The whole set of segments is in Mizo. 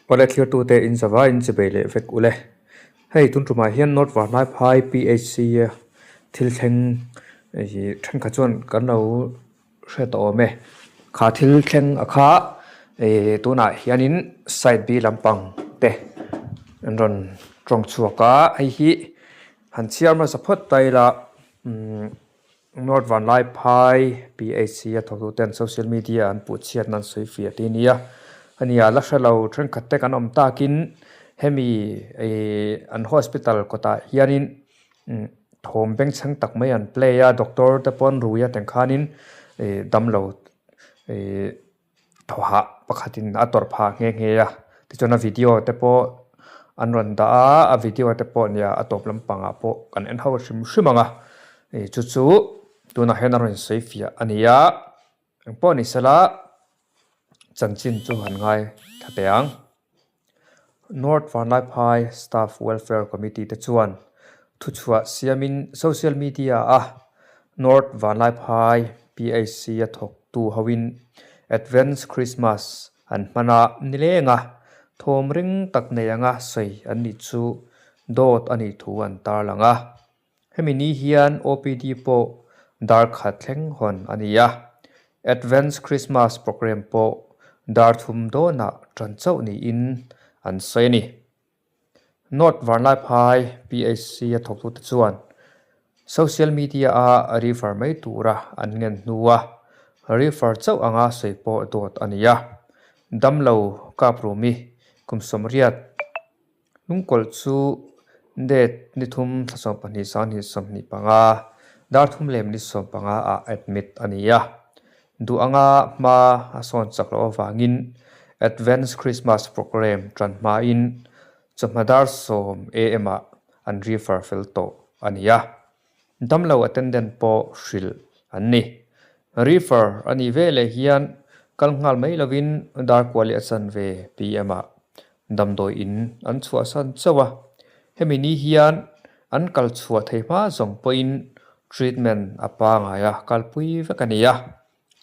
Awle thirtute in zava in chibei leh vek ule. Hei tun tumah hian North Vanlaiphai PHC a thil thleng ih thenkhat chuan kan lo hre tawh awm e. Kha thil thleng a kha ih tunah hianin side B lampang te an rawn tawng chhuak a, hei hi han chhiar hmasa phawt ta ila umm. North Vanlaiphai PHC a thawktuten social media an puh chhiat nan sawi fiah tih a ni a, a ni a la hre lo thenkhat te kan awm takin hemi ih an hospital kawtah hianin thawm bengchheng tak mai an play a, doctor te pawh an rui a teng khanin ih damlo ih thawhah pakhatin a tawrh phah nghe nghe a, tichuan a video te pawh an rawn dah a, a video te pawh nia a tawp lampangah pawh kan en ho hrim hrim ang a, ih chu chu tunah hian a rawn sawi fiah a ni a, engpawh ni sela chanchin chu han ngai thla teh ang. North Vanlaiphai Staff Welfare Committee te chuan thuchhuah siamin social media-a North Vanlaiphai PHC a thawktu hoin Advance Christmas an hman a nileng a, thawm ring tak nei anga sawi an nih chu dawt a nih thu an tarlang a. Hemi ni hian OPD pawh dar khat thleng hawn a ni a, Advance Christmas Programme pawh dar thum dawnah tan chauh niin an sawi a ni. North Vanlaiphai PHC a thawktute chuan social media-a refer mai tura an ngen hnua refer chauh anga sawi pawh dawt a ni a, damlo kap rumi kum 80 Lungkawlh chu date ni thum thla 12 2025 dar thum leh minute 15 ah admit a ni a. Duh anga hma a sawn chak loh avangin Advance Christmas Programme tan hmain chawhma dar 10 am ah an refer fel tawh a ni a. Damlo attendant pawh hrilh an ni. Refer a nih veleh hian kal nghal mai lovin dar kual leh a chanve PM ah damdawi in an chhuahsan chauh a. Hemi ni hian an kal chhuah thei hma zawng pawhin treatment a pangai a kalpui vek a ni a.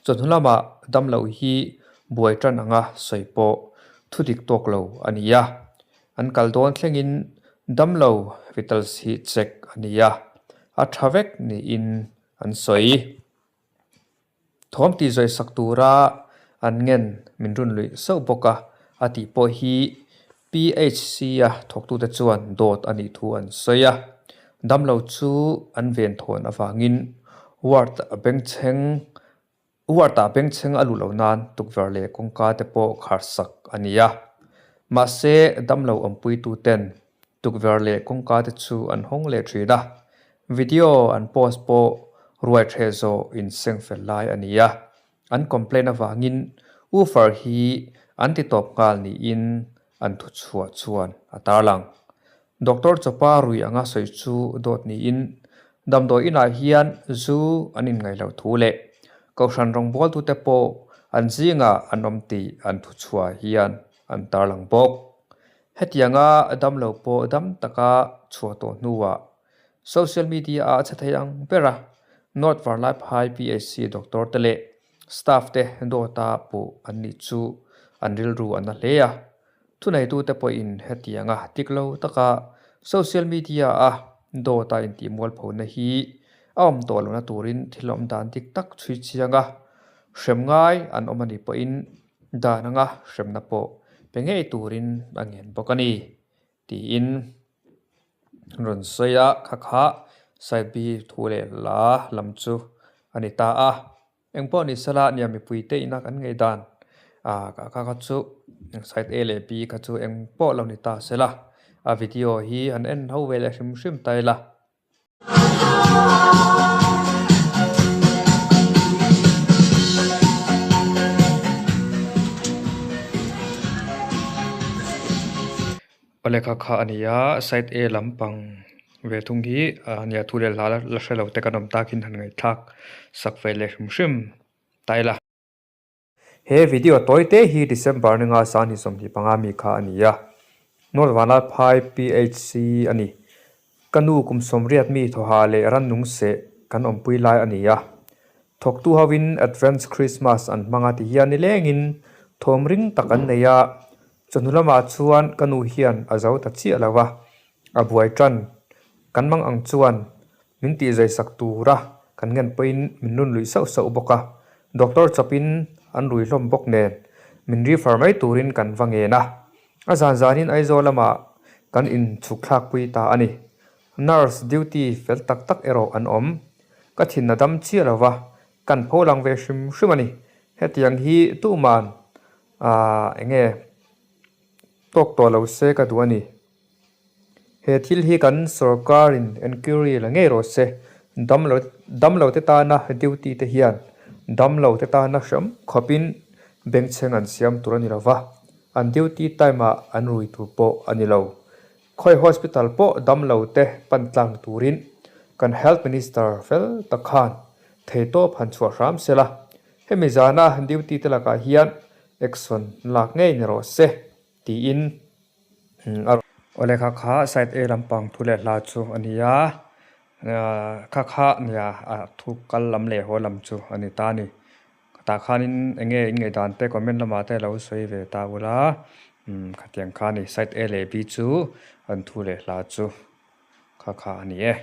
Chawhnu lamah damlo hi buai tan anga sawi pawh thu dik tawk lo a ni a, an kal dawn thlengin damlo vitals hi check a ni a, a tha vek niin an sawi. Thawm tih zawih sak tura an ngen min run luih sauh bawk a, a tih pawh hi PHC-a thawktute chuan dawt a nih thu an sawi a, damlo chu an venthawn avangin ward a bengchheng ward-ah bengchheng a luh loh nan tukverh leh kawngka te pawh kharsak a ni a. Mahse, damlo awmpuituten tukverh leh kawngka te chu an hawng leh thin a, video an post pawh ruai ṭheh zawh inseng fel lai a ni a. An complaint avangin woofer hi an ti tawp nghal niin an thuchhuah chuan a tarlang. Doctor Chawpa rui anga sawi chu dawt niin damdawi inah hian zu an inngaih loh thu leh Kohhran rawngbawltute pawh an zingah an awm tih an thuchhuah hian an tarlang bawk. Hetianga damlo pawh dam taka chhuah tawh hnuah Social media ah a chhe thei ang ber a, North Varlaiphai PHC doctor te leh staff te dawta puh an nih chu an rilru a na hle a. Thuneitute pawhin hetianga tik lo taka social media a dawta intihmualphona hi a awm tawh lohna turin thil awm dan dik tak chhui chiang a, hrem ngai an awm a nih pawhin dan anga hremna pawh pe ngei turin a ngen bawk a ni, tiin. Rawn sawi a, kha kha side B thu leh la lam chu a ni ta a. Engpawh ni sela nia mipui te ina kan ngei dan ah kha kha chu side A leh B kha chu engpawh lo ni ta sela a video hi an en ho ve leh hrim hrim ta ila. A lehkha kha a ni a side A lampang ve thung hi a nia thu leh hla la hre lo te kan awm takin han ngaihthlak sak ve leh hrim hrim ta ila. He video tawi te hi December ni nga 2025 mi kha a ni a, North Vanlalphai PHC a ni. Ka nu kum 80 mi thawha leh rannung seh kan awmpui lai a ni a. Thawktu hovin Advance Christmas an hmang a ti hian nilengin thawm ring tak an nei a. Chawhnu lamah chuan ka nu hian a zo ta chiah lo a, a buai tan. Kan mang ang chuan min tihzai sak tura kan ngen pawhin min run luih sauh sauh bawk a, doctor chawpin an rui hlawm bawk nen min refer mai turin kan va ngen a. A zan zanin Aizawl lamah kan inchhuk thlakpui ta a ni. Nurse duty fel tak tak erawh an awm. Ka thin a dam chiah lo va, kan pho lang ve hrim hrim a ni. Hetiang hi tuman aah enge tawk tawh lo se ka duh a ni. He thil hi kan sorkarin enquiry la ngei rawh se. Damlo damlo te tana duty te hian damlo te tana hram khawpin bengchheng an siam tur a ni lo va, an duty time ah an rui tur pawh a ni lo. Khawi hospital pawh damlo te pan tlang turin kan Health Minister fel tak khan theitawp han chhuah hram se la, hemi zana duty te lakah hian action lak ngei ni rawh se tiin a Awle kha kha side A lampang thu leh hla chu a ni a, kha kha nia a thu kal lam leh haw lam chu a ni ta a ni. Tah khanin eng nge in ngaihdan te comment lamah te lo sawi ve ta ula, umm khatiang kha a ni side A leh B chu an thu leh hla chu kha kha a ni e.